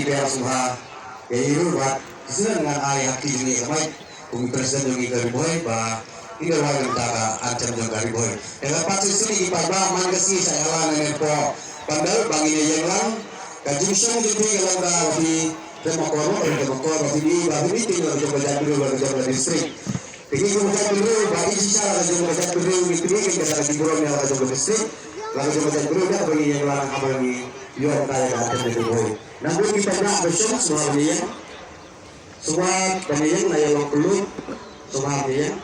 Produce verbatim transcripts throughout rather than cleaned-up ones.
Ïa sngewbha ïa i ruh bad sdang ngan ai ha ki jong ngi ka mic kum i president jong ngi ka Ri Bhoi ba i da wai mynta ka anthem jong ka Ri Bhoi. Ïa ka pat shisien ki paidbah man ka sngi sa ïalam na ne pdeng pandal ba ngin ïeng lang. Ka jingshong jong phi ka long da ba phi trei makor, ba phi trei makor, ba phi dei, ba phi dei teng la ka jong ka jaitbynriew, la ka jong ka district. Te ngi kum ka jaitbynriew ba i shisha la ka jong ka jaitbynriew ngi pynïeng ka jong ka jingburom ïa la ka jong ka district, la ka jong ka jaitbynriew da kaba ngi ïeng lang haba ngi ïoh ka ïa ka anthem jong ka Ri Bhoi. Nangta ki paidbah ba shong sngewbha ban ïeng. Sngewbha ban ïeng, la ïa long kylluid. Sngewbha ban ïeng.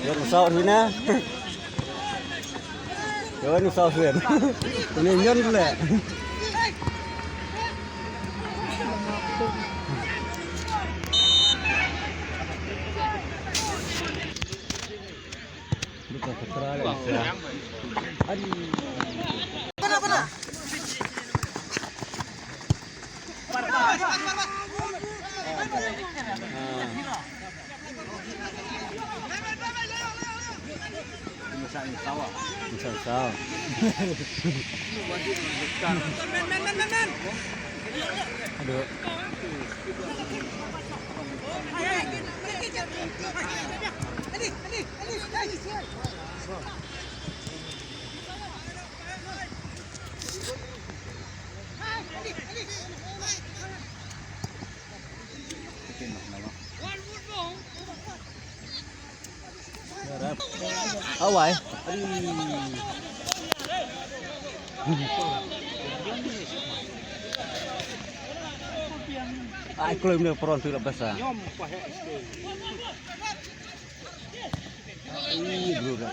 Yor sawt hina. Yor sawt hina. Ini nyon le. Aduh. Awai. Ai, kloi mne pron tu la basa. Ai, bro, bro.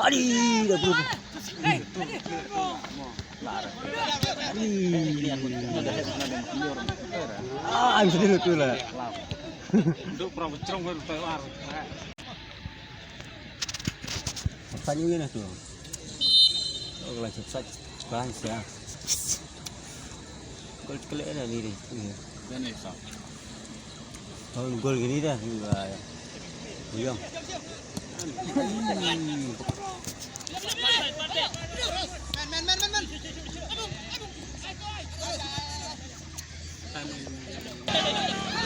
Ari, dah bro. Ari. Ah, I'm still tu lah. Duk pernah bercerong baru keluar. Sait ïa u ïa na tu. Oh, ka la sait, sait ka la sait. Gol kle na ni ni. Dan ni sa. Oh, gol kini dah. Ni ba. Buyong. Man, man, man, man, man.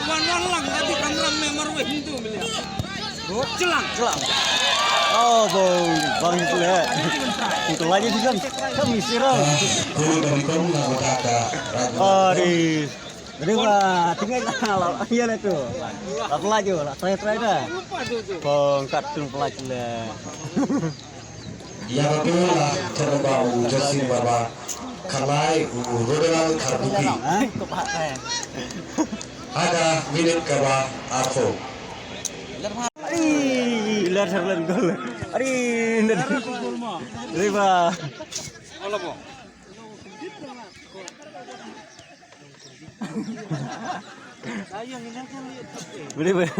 Wan wan lang, tadi kan lang memang weh, itu melihat. Chelang, chelang. Oh, bang, bang itu le. Itu lagi bisa. Kami siram. Aduh. Jadi ba tinggal lah, iya lah tu. Lah pelaju lah, try try dah. Pengkat tu pelaju lah. Ïa ka tu la thong ba u Justin Barba, Khalai u Rodonal Kharbuki. Ha ka minit kaba arphew. Ari, lar thar lan gol. Ari, nda. Riba. Boleh, boleh.